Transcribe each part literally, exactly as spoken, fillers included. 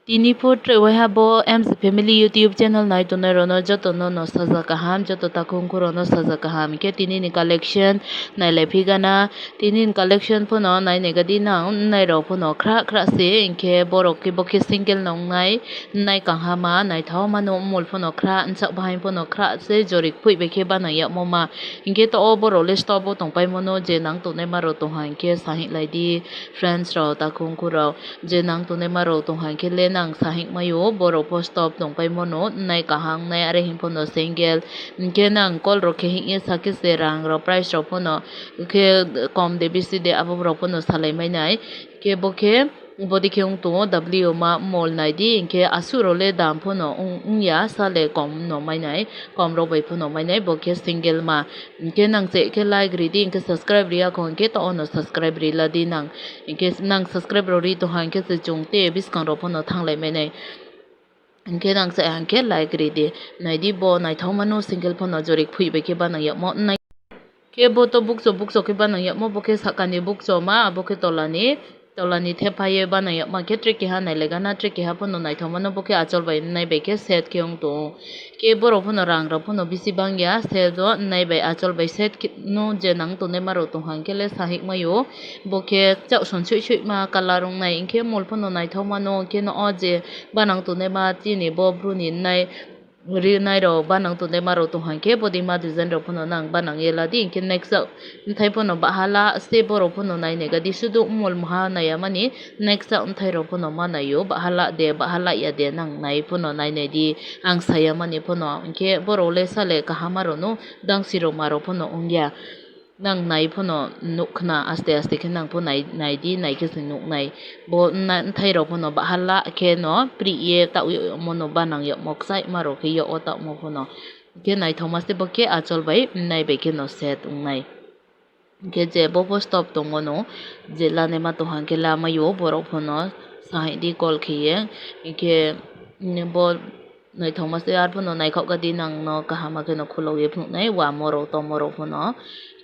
Tini pho tre waiha bo M C Family YouTube channel nai tongnai rokno jotono no sajak kaham, joto takhuk khurokno sajak kaham. Hinkhe tini ni collection nailai phigana, tini ni collection phano nainai gadi nang, nai rok phano khra khra se, hinkhe borok khe bo khe single nongnai, nai kahama, naithok mano, mol phano khra, nsak bahai phano khra se, jorik phui bai khe bana yakmo ma. Hinkhe to o borok le stop o tongpai mano, je nang tongnai ma rok tongha hinkhe sahi lai di, friends rok, takhuk khurok. Je nang tongnai ma rok tongha hinkhe le nang sahik maio, borok pho stop tongpai mano, nai kaham nai are him phano single. Hinkhe nang call rok khe hingye sakhe se rang rok price rok phano khe kom de bisi de abo rok phano salai mai nai. Khe bo khe bodi khe wng tongo W ma mol nai di, hinkhe asuk rok le dam phano wng, wngya sale kom no mai nai, kom rok bai phano mai nai, bo khe single ma. Hinkhe nang che khe like ri di, hinkhe subscribe ri ya kho hinkhe to ono subscribe ri la di nang. Hinkhe nang subscribe rok ri tongha hinkhe se chwng tei bwskang rok phano thanglai mai nai. Hinkhe nang che hinkhe like ri di. Nai di bo naithok mano single phano jorik phui bai khe bana yakmo nai. Khe bo to bukcho bukcho khe bana yakmo bo khe sakani bukcho ma abo khe tolani. Tolani thepha ye bana yakma khe tre keha nai le gana tre keha phano naithok mano bo khe achol bai nai bai khe set khe wng tongo. Khe borok phano rang rok phano bisi bangya, set o nai bai achol bai set khe no je nang tongnai ma rok tongha hinkhe le sahik maio. Bo khe chak son soi soi ma colour wng nai hinkhe mol phano naithok mano hinkhe no o je banang tongnai ma chini bo bru ni nai ri nai rok banang tongnai ma rok tongha hinkhe bodi ma design rok phano nang banang ye la di hinkhe next o. Bwthai phano bahala se borok phano nainai gadi sudu mol moha naiya mani next a bwthai rok phano ma naio bahala de bahala ya de nang nai phano nainai di ang saya mani phano hinkhe borok le sale kaham aro no dangsi rok ma rok phano wngya nang nai phano nuk khna aste aste khe nang pho nai nai di nai khe se nuk nai bo bwthai rok phano bahala khe no pri ye ta ui omo no banang yokmo kwchai ma rok khe yok o ta omo phano. Khe naithokma se bo khe achol bai nai bai khe no set wngnai. Khe je bo bo stop tongmano je lanaima tongha khe lamaio borok phano sahidi call khiye. Khe bo naithokma se arphano naithok gadi nangno kaham kheno khulogwi phunuknai wamorok tomorok phano.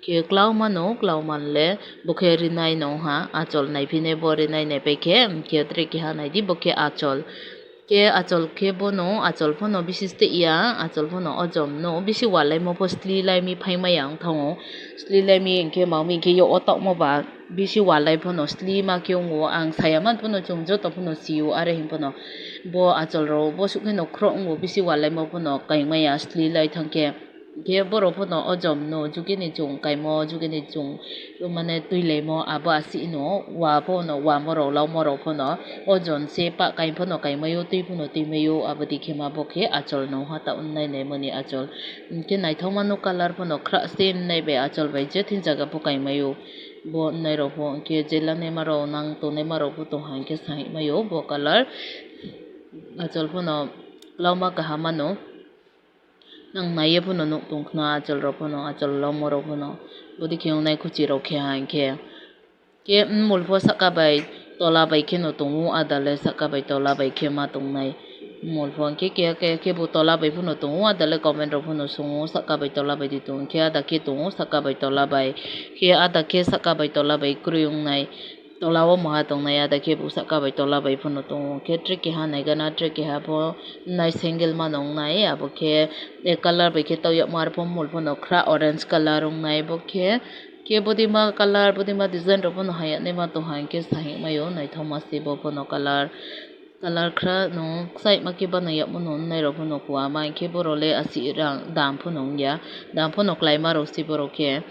Khe klaumano klaumanle bo khe rinai nongha achol naiphinai bo rinai naipaikhe khe tre keha naidi bo khe achol. Khe achol khe bono, achol phano bisi steh ya, achol phano o jom no bisi walaimo pho sli laimi phai maya wng thango. Sli laimi hinkhe mami hinkhe yo o tokmo ba bisi walai phano sli ma khe wngo. Ang saya man phano chwng joto phano sio are hin phano bo achol rok bo suk kheno khro wngo bisi walaimo phano kaimaya sli lai thangkhe. Khe borok phano o jom no jugini chwng kaimo jugini chwng mane twi laimo abo asi no wa phano wamo rok laumo rok phano o jon se pa kai phano kaimaio twi phano twi maio abo dikhe ma bo khe achol no hata wngnai naimani achol. Hinkhe naithokma no colour phano khra se wngnai bai achol bai je thini jaga pho kaimaio bo wngnai rok pho hinkhe je lanaima rok nang tongnaima rok pho tongha hinkhe sahi maio bo colour achol phano lauma kaham mano. Nang naiye phano nuk tong khna achol rok phano, achol lomorok phano. Bodi khe wngnai khuchi rok khe ha hinkhe. Khe mul pho saka bai tola bai kheno tongo, ada le saka bai tola bai khe ma tongnai. Mul pho hinkhe keha keha khe bo tola bai phano tongo, ada le comment rok phano songo, saka bai tola bai di tongo, khe ada khe tongo, saka bai tola bai. Khe ada khe saka bai tola bai kwrwi wngnai. Tola o moha tongnai ada khe bo saka bai tola bai phano tongo. Khe tre keha nai gana, tre keha pho nai single ma nongnai. Abo khe, eh, colour bai khe tawyak mar pho mul phano khra orange colour wngnai. Bo khe, khe bodima colour, bodima design rok phano hayatnai ma tongha hinkhe sahi maio naithokma se bo phano colour. Colour khra no kwchai ma khe bana yakmo no wngnai rok phano kuama hinkhe borok le asi rang dam phano wngya. Dam phano kwlaima rok se borok khe.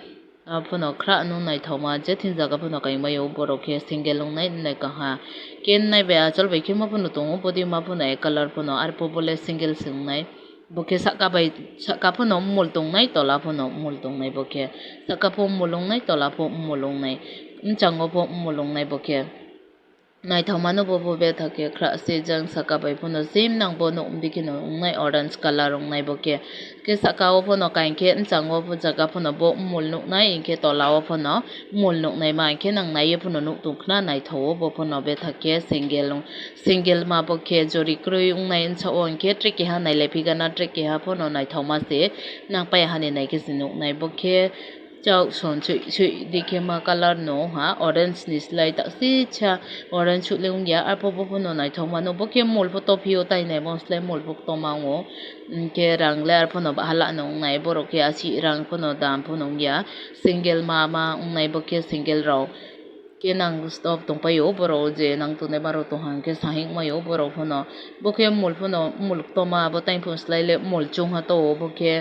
Abono khra no naithokma je thini jaga phano kaimaio borok khe single wngnai wngnai kaha. Khe wngnai bai achol bai khe ma phano tongo, body ma phano ek colour phano, arpho bo le single se wngnai. Bo khe saka bai, saka phano mul tongnai, tola phano mul tongnai bo khe. Saka pho mul wngnai, tola pho mul wngnai. Bwchango pho mul wngnai bo khe. Naithokmano bo, bo bethak khe khra se jang saka bai phano sim nang bo nuk bikhe no wngnai orange colour wngnai bo khe. Khe saka o phano kain khe bwchango bo jaga phano bo mul nuknai hinkhe tola o phano mul nuknai ma hinkhe nang naiye phano nuk tong khna naithogo bo phano bethak khe single, single ma bo khe jori kwrwi wngnai bwsa o hinkhe tre keha nailai phigana tre keha phano naithokma se nang paiya hani naikhe se nuknai bo khe. Chok son sui sui dikhe ma colour no ha orange ni slai taksi cha orange sui le wngya arpho bo phano naithok mano bo khe mul pho tophio tai nai bo slai mul pho toma wngo. Hwnkhe rang le arpho no bahala no wngnai borok khe asi rang phano dam phano wngya single ma ma wngnai bo khe single rok. Khe nang stop tongpaio borok je nang tongnai barok tongha hwnkhe sahik maio borok phano bo khe mul phano mul toma bo tang phano slai le mul chungha to bo khe.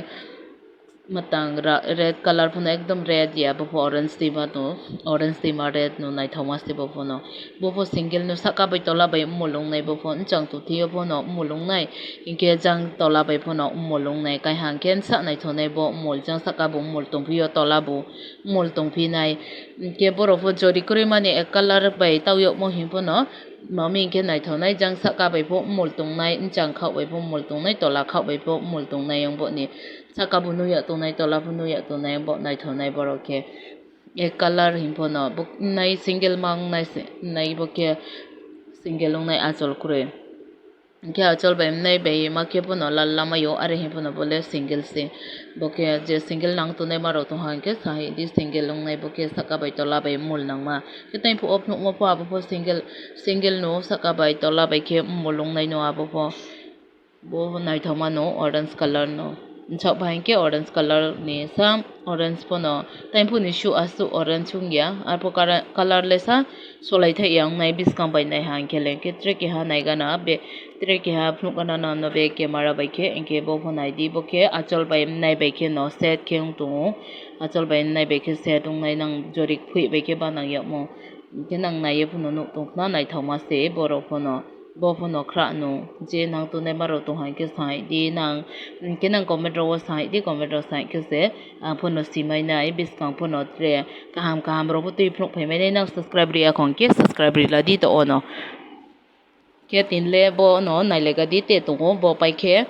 Mwtang ra-, red colour phano ekdom red ya, bo pho orange twima to, orange twima red no naithokma se bo phano. Bo pho single no saka bai tola bai mul wngnai, bo pho nwchang twtwi o phano mul wngnai, hinkhe jang tola bai phano mul wngnai, kaiha hinkhe nsa naithoknai bo mul, jang saka bo mul tongphio, tola bo mul tongphinai. Hinkhe borok pho jori kwrwi mani ek colour bai tao yokmo hin phano, mami hinkhe naithoknai, jang saka bai pho mul tongnai, nwchang khao bai pho mul tongnai, tola khao bai pho mul tongnai, yang boni. Saka bo nuya tongnai, tola bo nuya tongnai, bo naithoknai borok khe. Ek colour hin phano, bo nai single ma wngnai se, nai bo khe single wngnai achol kwrwi. Hinkhe achol bai mwnai bai ma khe phano lal lamaio, are hin phano bo le single se. Bo khe je single nang tongnai ma rok tongha hinkhe sahi di single wngnai, bo khe saka bai tola bai mul nangma. Khe tei phuo phunukma pho abo pho single, single no saka bai tola bai khe mul wngnai no abo pho. Bo naithokma no orange colour no. Nwchak bai hinkhe orange colour ni sa orange phano. Tei phuni su aswk orange wngya. Arpho kara-, colour le sa solai thai ya wngnai bwskang bai naiha hinkhe le. Hinkhe tre keha naigana be, tre keha phunukgana no, no be camera bai khe. Hinkhe bo pho naidi, bo khe achol bai mwnai bai khe no set khe wng tongo. Achol bai mwnai bai khe set wngnai nang jori phui bai khe banang yakmo. Hinkhe nang naiye phano nuk tongkhna naithokma se borok phano. Bo phano khra no je nang tongnai ma rok tongha hinkhe sai di nang, hinkhe nang comment rogo sai di, comment rok sai khe se ang phano simai nai bwskang phano tre kaham kaham rok bo twi phunuk phai mani nang subscribe ri ya khon khe subscribe ri la di to ono. Khe tin le bo no nai le ga di te tongo bo pai khe